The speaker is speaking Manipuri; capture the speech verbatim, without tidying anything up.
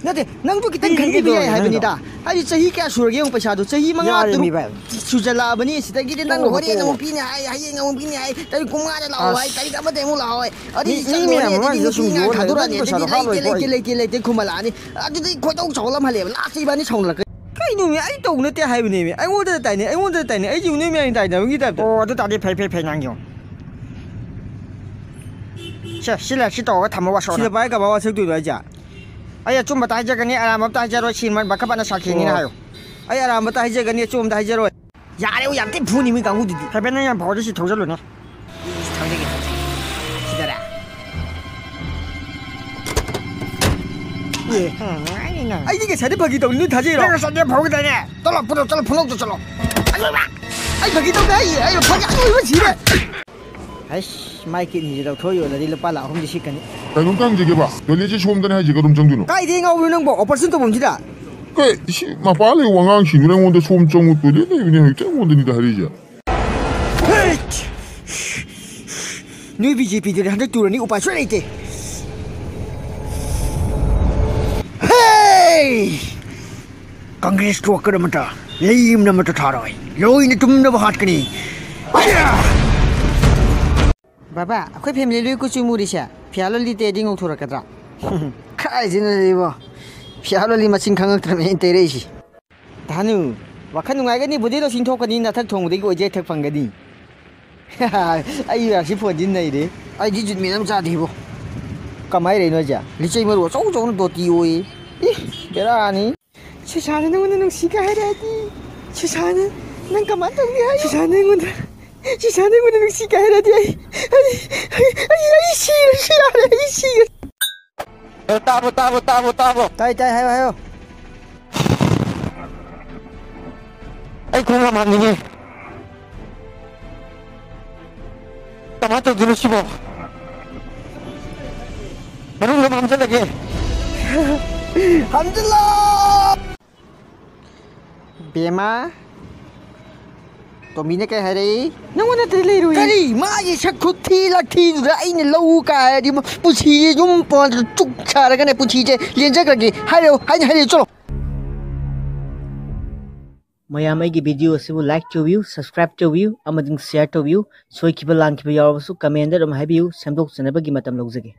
ꯅꯠꯇꯦ, ꯅꯪꯁꯨ ꯈꯤꯇꯪ ꯈꯟꯕꯤꯕ ꯌꯥꯏ ꯍꯥꯏꯕꯅꯤꯗ꯫ ꯍꯥꯏꯗꯤ ꯆꯍꯤ ꯀꯌꯥ ꯁꯨꯔꯒꯦ ꯌꯦꯡꯉꯨ, ꯄꯩꯁꯥꯗꯣ ꯆꯍꯤ ꯃꯉꯥ ꯇꯔꯨꯛ ꯁꯨꯖꯜꯂꯛꯑꯕꯅꯤ꯫ ꯁꯤꯗꯒꯤꯗꯤ ꯅꯪ ꯍꯣꯔꯦꯟ ꯑꯃꯨꯛ ꯄꯤꯅꯤ ꯍꯥꯏ, ꯍꯌꯦꯡ ꯑꯃꯨꯛ ꯄꯤꯅꯤ ꯍꯥꯏ, ꯇꯥꯔꯤꯛ ꯀꯨꯟꯃꯉꯥꯗ ꯂꯥꯛꯑꯣ ꯍꯥꯏ, ꯇꯥꯔꯤꯛ ꯑꯃꯗ ꯑꯃꯨꯛ ꯂꯥꯛꯑꯣ ꯍꯥꯏ꯫ ꯑꯗꯨꯗꯤ ꯆꯠꯂꯅꯤ, ꯑꯗꯨꯗꯤ ꯅꯨꯄꯤ ꯉꯥꯏ ꯊꯥꯗꯣꯔꯛꯑꯅꯤ, ꯑꯗꯨꯗꯤ ꯂꯩꯇꯦ, ꯂꯩꯇꯦ, ꯂꯩꯇꯦ, ꯂꯩꯇꯦ ꯈꯨꯝꯍꯜꯂꯛꯑꯅꯤ꯫ ꯑꯗꯨꯗꯤ ꯈꯣꯏꯗꯧ ꯁꯥꯎꯒꯠꯂꯝꯍꯜꯂꯦꯕ, ꯂꯥꯁꯇ ꯏꯕꯥꯅꯤ ꯁꯥꯎꯅꯔꯛꯀꯅꯤ꯫ ꯀꯩꯅꯣꯃꯤ, ꯑꯩ ꯇꯧꯕ ꯅꯠꯇꯦ ꯍꯥꯏꯕꯅꯦꯃꯤ, ꯑꯩꯉꯣꯟꯗ ꯇꯥꯏꯅꯦ, ꯑꯩꯉꯣꯟꯗ ꯇꯥꯏꯅꯦ, ꯑꯩꯁꯤꯕꯨ ꯅꯣꯏ ꯃꯌꯥꯝ ꯇꯥꯏꯅꯕꯒꯤ ꯇꯥꯏꯞꯇ꯫ ꯑꯣ, ꯑꯗꯨ ꯇꯥꯔꯗꯤ ꯐꯩ, ꯐꯩ, ꯐꯩ, ꯅꯪꯒꯤ ꯌꯦꯡꯉꯨ꯫ ꯁꯦ, ꯁꯤ ꯂꯩꯔꯦ, ꯁꯤ ꯇꯧꯔꯒ ꯊꯝꯃꯣ ꯋꯥꯁꯣꯞꯅ꯫ ꯁꯤꯗ ꯄꯥꯏ ꯀꯃꯥꯏ ꯋꯥꯁꯛꯇꯣꯏꯅꯣ ꯍꯥꯏꯁꯦ? ꯑꯩ ꯑꯆꯨꯝꯕꯇ ꯍꯥꯏꯖꯒꯅꯤ, ꯑꯔꯥꯟꯕ ꯑꯝꯇ ꯍꯥꯏꯖꯔꯣꯏ, ꯁꯤ ꯃꯈꯥ ꯄꯥꯅ ꯁꯥꯈꯤꯅꯤꯅ ꯍꯥꯏꯌꯣ꯫ ꯑꯩ ꯑꯔꯥꯟꯕꯇ ꯍꯥꯏꯖꯒꯅꯤ, ꯑꯆꯨꯝꯕꯇ ꯍꯥꯏꯖꯔꯣꯏ꯫ ꯌꯥꯔꯦ, ꯌꯥꯝ ꯊꯤ ꯐꯨꯅꯤ ꯃꯤ ꯀꯥꯡꯕꯨꯗꯨꯗꯤ꯫ ꯍꯥꯏꯐꯦꯠ ꯅꯪ ꯌꯥꯝ ꯐꯥꯎꯔꯗꯤ ꯁꯤ ꯊꯧꯖꯜꯂꯨꯅꯦ꯫ ꯊꯧꯖꯒꯦ, ꯊꯧꯖꯒꯦ꯫ ꯁꯤꯗꯔꯥ? ꯑꯦ꯫ ꯎꯝ, ꯅꯨꯡꯉꯥꯏꯅꯤ ꯅꯪ꯫ ꯑꯩꯗꯤ ꯉꯁꯥꯏꯗꯩ ꯐꯥꯒꯤ ꯇꯧꯅꯤ, ꯅꯣꯏ ꯊꯥꯖꯩꯔꯣ? ꯅꯪ ꯉꯁꯥꯏꯗꯩ ꯐꯥꯎꯒꯤꯗꯥꯏꯅꯦ? ꯆꯠꯂꯣ, ꯐꯨꯠꯂꯣ, ꯆꯠꯂꯣ, ꯐꯨꯠꯂꯣ, ꯆꯠꯂꯣ꯫ ꯑꯩ ꯐꯥꯒꯤ ꯇꯧꯗꯦ, ꯑꯩ, ꯑꯩ ꯐꯥꯒꯤ ꯑꯁꯣꯏꯕ ꯁꯤꯔꯦ꯫ ꯍꯩꯁ, ꯃꯥꯏ ꯀꯤꯠꯅꯤꯁꯦ ꯂꯧꯊꯣꯛ ꯌꯣꯜꯂꯗꯤ ꯂꯨꯄꯥ ꯂꯥꯛ ꯑꯍꯨꯝꯗꯤ ꯁꯤꯠꯀꯅꯤ꯫ ꯀꯩꯅꯣꯝꯇ ꯍꯪꯖꯒꯦꯕ, ꯇꯣꯏꯂꯦꯠꯁꯦ ꯁꯣꯝꯗꯅꯦ ꯍꯥꯏꯁꯦ ꯀꯔꯣꯝ ꯆꯪꯗꯣꯏꯅꯣ? ꯀꯥꯏꯗꯩ ꯉꯥꯎꯕꯅꯣ ꯅꯪꯕꯣ? ꯑꯣꯄꯔꯦꯁꯟ ꯇꯧꯐꯝꯁꯤꯗ꯫ ꯀꯩ, ꯁꯤ ꯃꯄꯥ ꯂꯩ ꯋꯥꯉꯥꯡꯁꯤꯡꯗꯨꯅ ꯑꯩꯉꯣꯟꯗ ꯁꯣꯝ ꯆꯪꯉꯨ, ꯇꯣꯏꯂꯦꯠ ꯂꯩꯕꯅꯦ ꯍꯧꯖꯤꯛꯇ ꯑꯩꯉꯣꯟꯗꯅꯤꯗ ꯍꯥꯏꯔꯛꯏꯁꯦ꯫ ꯍꯦꯠ! ꯅꯣꯏ ꯕꯤ ꯖꯦ ꯄꯤꯗꯨꯗꯤ ꯍꯟꯗꯛ ꯇꯨꯔꯅꯤ, ꯎꯄꯥꯏ ꯁꯨꯡꯂꯩ ꯂꯩꯇꯦ꯫ ꯍꯦ! ꯀꯪꯒ꯭ꯔꯦꯁꯀꯤ ꯋꯥꯀꯔ ꯑꯃꯠꯇ, ꯂꯩ ꯑꯃꯅ ꯑꯃꯠꯇ ꯊꯥꯔꯣꯏ꯫ ꯂꯣꯏꯅ ꯇꯨꯝꯅꯕ ꯍꯥꯠꯀꯅꯤ꯫ ꯕꯥꯕꯥ, ꯑꯩꯈꯣꯏ ꯐꯦꯃꯤꯂꯤ ꯂꯣꯏ ꯀꯨꯆꯨ ꯃꯨꯔꯤꯁꯦ ꯐꯤꯌꯥꯔ ꯂꯣꯜꯂꯤ ꯇꯩꯔꯗꯤ ꯉꯧꯊꯣꯔꯛꯀꯗ꯭ꯔꯥ? ꯀꯥꯏꯗꯩꯅꯣꯗ ꯏꯕꯣ, ꯐꯤꯌꯥꯔ ꯂꯣꯜꯂꯤ ꯃꯁꯤꯡ ꯈꯪꯉꯛꯇ꯭ꯔꯕꯅꯦ ꯑꯩꯅ ꯇꯩꯔꯛꯏꯁꯦ꯫ ꯙꯅꯨ, ꯋꯥꯈꯜ ꯅꯨꯡꯉꯥꯏꯒꯅꯤ, body lotion ꯊꯣꯛꯀꯅꯤ, ꯅꯊꯛ ꯊꯣꯡꯕꯗꯒꯤ ꯑꯣꯏꯖ ꯍꯦꯛ ꯊꯛ ꯐꯪꯒꯅꯤ꯫ ꯑꯩ ꯔꯥꯁꯤ ꯐꯣꯟꯁꯤ ꯅꯩꯔꯦ꯫ ꯑꯩꯗꯤ ꯖꯨꯠ ꯃꯦꯟ ꯑꯃ ꯆꯥꯗꯦꯕꯣ꯫ ꯀꯃꯥꯏ ꯂꯩꯅꯣ ꯍꯥꯏꯁꯦ? ꯂꯤꯆꯩ ꯃꯔꯨ ꯑꯆꯧ ꯑꯆꯧꯅ ꯗꯣꯇꯤ ꯑꯣꯏꯌꯦ꯫ ꯏ, ꯕꯦꯔꯥꯅꯤ꯫ ꯁꯨꯁꯥꯅ ꯅꯉꯣꯟꯗ ꯅꯨꯡꯁꯤ ꯀꯥꯏ ꯍꯥꯏꯔꯛꯑꯗꯤ? ꯁꯨꯁꯥꯅ ꯅꯪ ꯀꯃꯥꯏꯅ ꯇꯧꯅꯤ ꯍꯥꯏ? ꯁꯨꯁꯥꯅ ꯑꯩꯉꯣꯟꯗ, ꯁꯨꯁꯥꯅ ꯑꯩꯉꯣꯟꯗ ꯅꯨꯡꯁꯤ ꯀꯥꯏ ꯍꯥꯏꯔꯛꯑꯗꯤ ꯑꯩ, ꯑꯩ, ꯑꯩ, ꯑꯩ ꯁꯤꯔꯁꯨ ꯌꯥꯔꯦ, ꯑꯩ ꯁꯤꯔꯁꯨ꯫ ꯑꯦ, ꯇꯥꯕ꯭ꯔꯣ, ꯇꯥꯕ꯭ꯔꯣ, ꯇꯥꯕ꯭ꯔꯣ, ꯇꯥꯕ꯭ꯔꯣ? ꯇꯥꯏ, ꯇꯥꯏ, ꯍꯥꯏꯌꯣ, ꯍꯥꯏꯌꯣ꯫ ꯑꯩ ꯈꯣꯡ ꯌꯥꯝ ꯍꯥꯝꯅꯤꯡꯉꯦ꯫ ꯀꯃꯥꯏꯅ ꯇꯧꯗꯣꯏꯅꯣ ꯁꯤꯕꯣ? ꯃꯅꯨꯡꯗ ꯑꯃ ꯍꯥꯝꯖꯜꯂꯒꯦ꯫ ꯍꯥꯝꯖꯜꯂꯣ! ꯕꯦꯃꯥ, ꯇꯣꯝꯕꯤꯅ ꯀꯩ ꯍꯥꯏꯔꯛꯏ? ꯅꯪꯉꯣꯟꯗ ꯅꯠꯇꯗꯤ ꯂꯩꯔꯣꯏ꯫ ꯀꯔꯤ? ꯃꯥꯒꯤ ꯁꯛ ꯈꯨꯊꯤ ꯂꯛꯊꯤꯗꯨꯗ ꯑꯩꯅ ꯂꯧ ꯀꯥꯏ ꯍꯥꯏꯔꯗꯤ ꯄꯨꯟꯁꯤꯁꯦ ꯌꯨꯝ ꯄꯥꯟꯗ꯭ꯔ ꯆꯨꯛ ꯁꯥꯔꯒꯅꯦ ꯄꯨꯟꯁꯤꯁꯦ ꯂꯦꯟꯖꯈ꯭ꯔꯒꯦ꯫ ꯍꯥꯏꯔꯛꯑꯣ, ꯍꯥꯏꯅ ꯍꯥꯏꯔꯛꯑꯣ, ꯆꯠꯂꯣ꯫ ꯃꯌꯥꯝ ꯑꯩꯒꯤ video ꯑꯁꯤꯕꯨ like ꯇꯧꯕꯤꯌꯨ, subscribe ꯇꯧꯕꯤꯌꯨ ꯑꯃꯗꯤ share ꯇꯧꯕꯤꯌꯨ꯫ ꯁꯣꯏꯈꯤꯕ ꯂꯥꯟꯈꯤꯕ ꯌꯥꯎꯔꯕꯁꯨ comment ꯑꯗꯨꯝ ꯍꯥꯏꯕꯤꯌꯨ, ꯁꯦꯝꯗꯣꯛꯆꯅꯕꯒꯤ ꯃꯇꯝ ꯂꯧꯖꯒꯦ꯫